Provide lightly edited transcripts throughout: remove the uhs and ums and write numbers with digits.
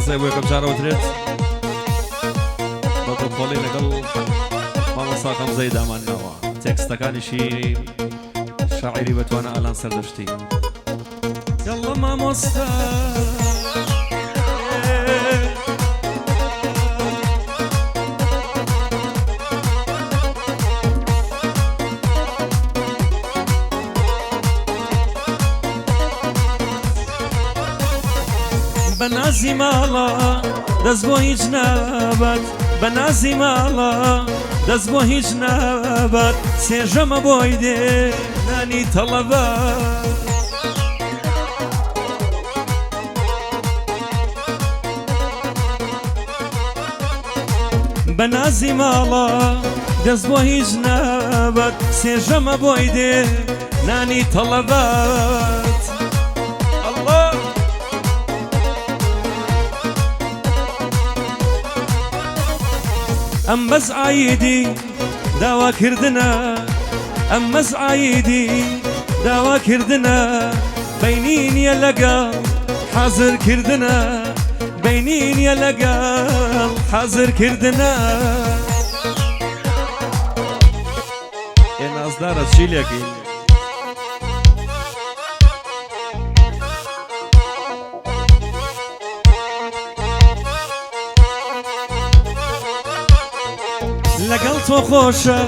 تازەیە بۆ یەکەم جارە وترێت بە دڵخۆڵی لەگەڵ مامۆستا غەمزەی دامان ناوە تێکستەکانیشی شاعیری بەتوانە ئالان سەردەشتی یاڵڵا مامۆستا. بە نازی ماڵە دەست بۆ هیچ نابات بە نازی ماڵە دەست بۆ هیچ نابات سێژەمە بۆی دێ نانی تەڵەبە. بە نازی ماڵە دەست بۆ هیچ نابات سێژەمە بۆی دێ نانی تەڵەبات ئەڵڵا ئەم بەس عایدی داواکردنە ئەم مەس عایدی داواکردنە بەینی نییە لەگەڵ حازرکردنە بەینی نییە لەگەڵ حازرکردنە. ئێ نازدارە چی لێکەین؟ لەگەڵ تۆ خۆشە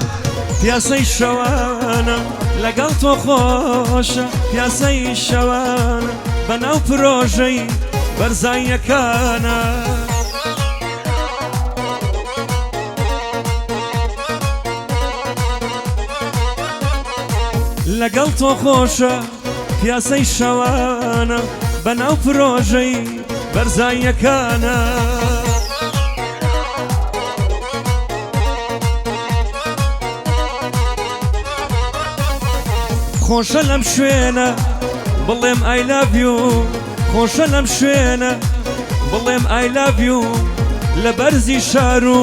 پیاسەی شەوانە لەگەڵ تۆ خۆشە پیاسەی شەوانە بەناو پرۆژەی بەرزاییەکانە. لەگەڵ تۆ خۆشە پیاسەی شەوانە بەناو پرۆژەی بەرزاییەکانە. خۆشە لەم شوێنە بڵێم I love you خۆشە لەم شوێنە بڵێم I love you لە بەرزی شار و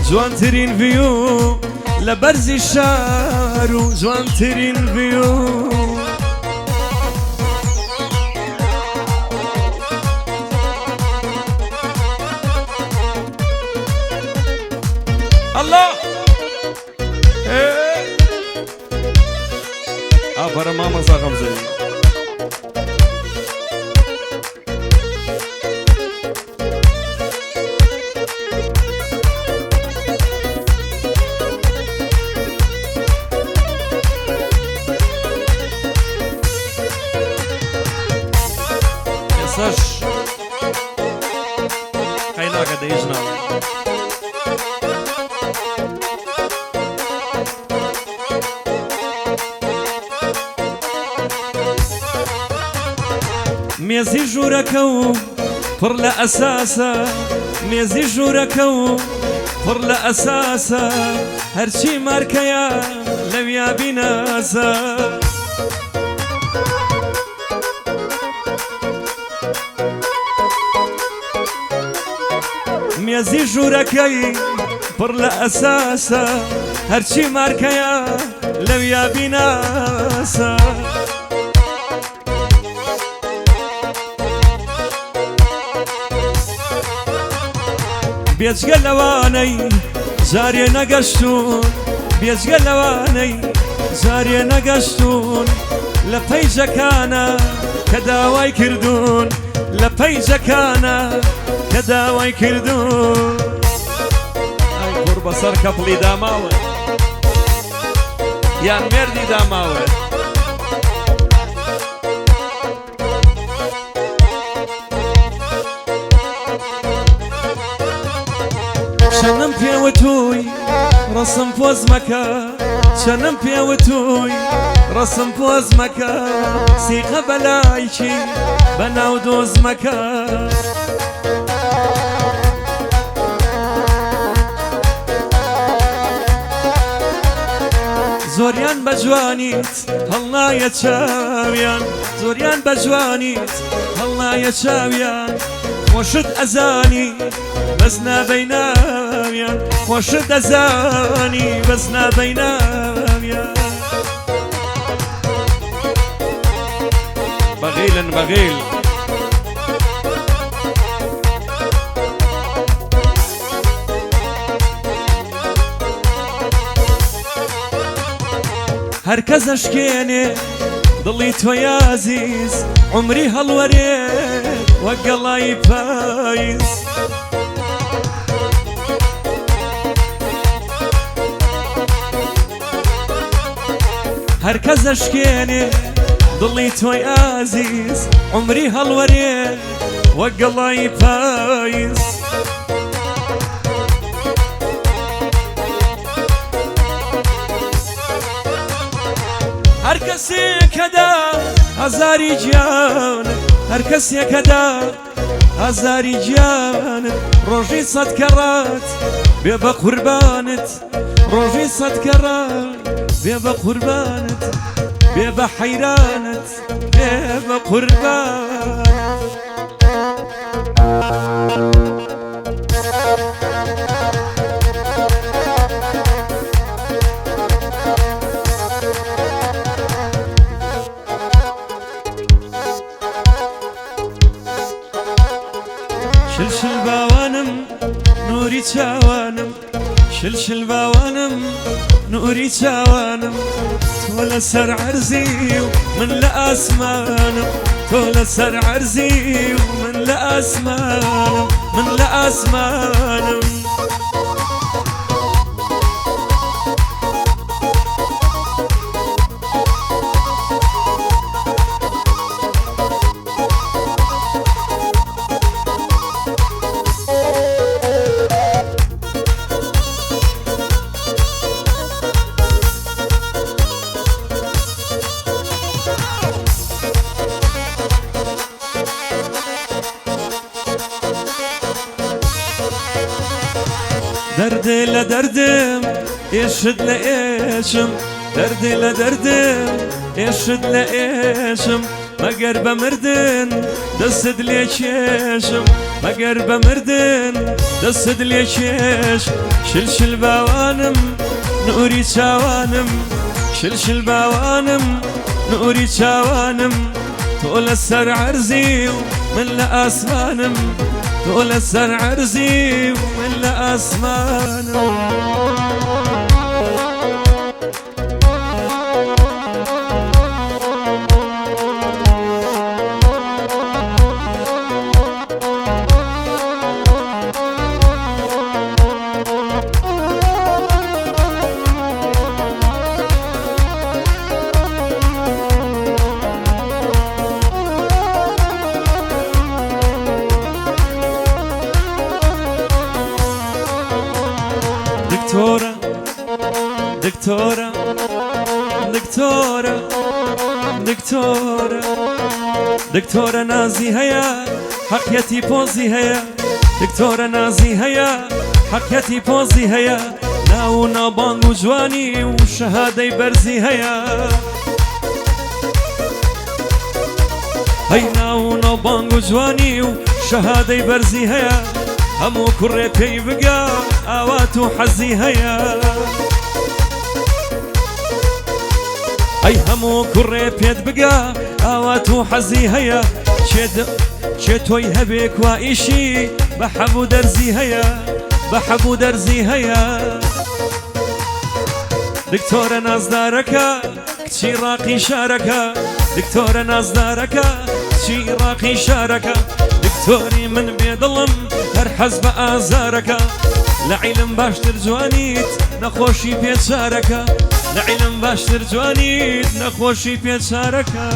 جوانترین view لە بەرزی شار و جوانترین view. الله ئافەرم مامۆستا غەمزەی. ئێستاش قەیناکە دەیش ناڵێ. مێزی ژوورەکە و پڕ لە ئەساسە مێزی ژوورەکە و پڕ لە ئەساسە هەرچی مارکەیە لەویا بیناسە. مێزی ژوورەکەی پڕ لە ئەساسە هەرچی مارکەیە لەویا بیناسە. بێجگە لەوانەی جارێ نەگەشتون بێجگە لەوانەی جارێ نەگەشتون لە پەیجەکانە کە داوای کردوون لە پەیجەکانە کە داوای کردوون ئای کوڕ بەسەر کەپڵی داماوە یان مێردی داماوە. چەنم پێوتووی ڕسم پۆز مەکە چەنم پێوتووی ڕسم پۆز مەکە سیقە بەلایکی بەناو دۆز مەکە. زۆریان بە جوانیت هەڵنایە چاویان زۆریان بە جوانیت هەڵنایە چاویان خۆشت ئەزانی بەس نابەی ناویان خۆشت دەزانی بەس نابەی ناویان بەغیلن بەغیل. هەر کەس ئەشکێنێ دڵی تۆی ئازیز عومری هەڵوەرێ وەک گەڵای پایز. هەر کەس ئەشکێنێ دڵی تۆی ئازیز عومری هەڵوەرێ وەک گەڵای پایز. هەر کەسێکەدا هەزاری گیان هەر کەسێکەدا هەزاری گیان ڕۆژی سەد کەڕات بێ بە قوربانت ڕۆژی سەد کەڕات بێ بە قوربانت بێ بە حەیرانت بێ بە قوربان. شل شل باوانم نوری چاوانم شل شل باوانم نوری چاوانم تۆ لەسەر عەرزی و من لە ئاسمانم تۆ لەسەر عەرزی و من لە ئاسمانم من لە ئاسمانم. دەردێ لە دەردم ئێشت لە ئێشم دەردێ لە دەردم ئێشت لە ئێشم مەگەر بە مردن دەستت لێ کێشم مەگەر بە مردن دەستت لێ کێش شل شل باوانم نوری چاوانم شل شل باوانم نوری چاوانم تۆ لەسەر عەرزی و من لە ئاسمانم تۆ لەسەر عەرزی و من لە ئاسمانم. دکتۆرە دکتۆرە دکتۆرە دکتۆرە دکتۆرە نازی هەیە حەقیەتی پۆزی هەیە دکتۆرە نازی هەیە حەقیەتی پۆزی هەیە ناو و ناوبانگ و جوانی و شەهادەی بەرزی هەیە هەی ناو و ناوبانگ و جوانی و شەهادەی بەرزی هەیە هەموو کوڕێ پێی بگا ئاوات و حەزی هەیە ئەی هەموو کوڕێ پێت بگا ئاوات و حەزی هەیە کێ تۆی هەبێ کوا ئیشی بە حەبوو دەرزی هەیە بە حەبوو دەرزی هەیە دکتۆرە نازدارەکە کچی ڕاقی شارەکە دکتۆرە نازدارەکە کچی ڕاقی شارەکە دکتۆری من بێدڵم هەر حەز بە ئازارەکە لە عیلم باشتر جوانیت نەخۆشی پێچارەکە لە عیلم باشتر جوانیت نەخۆشی پێچارەکە.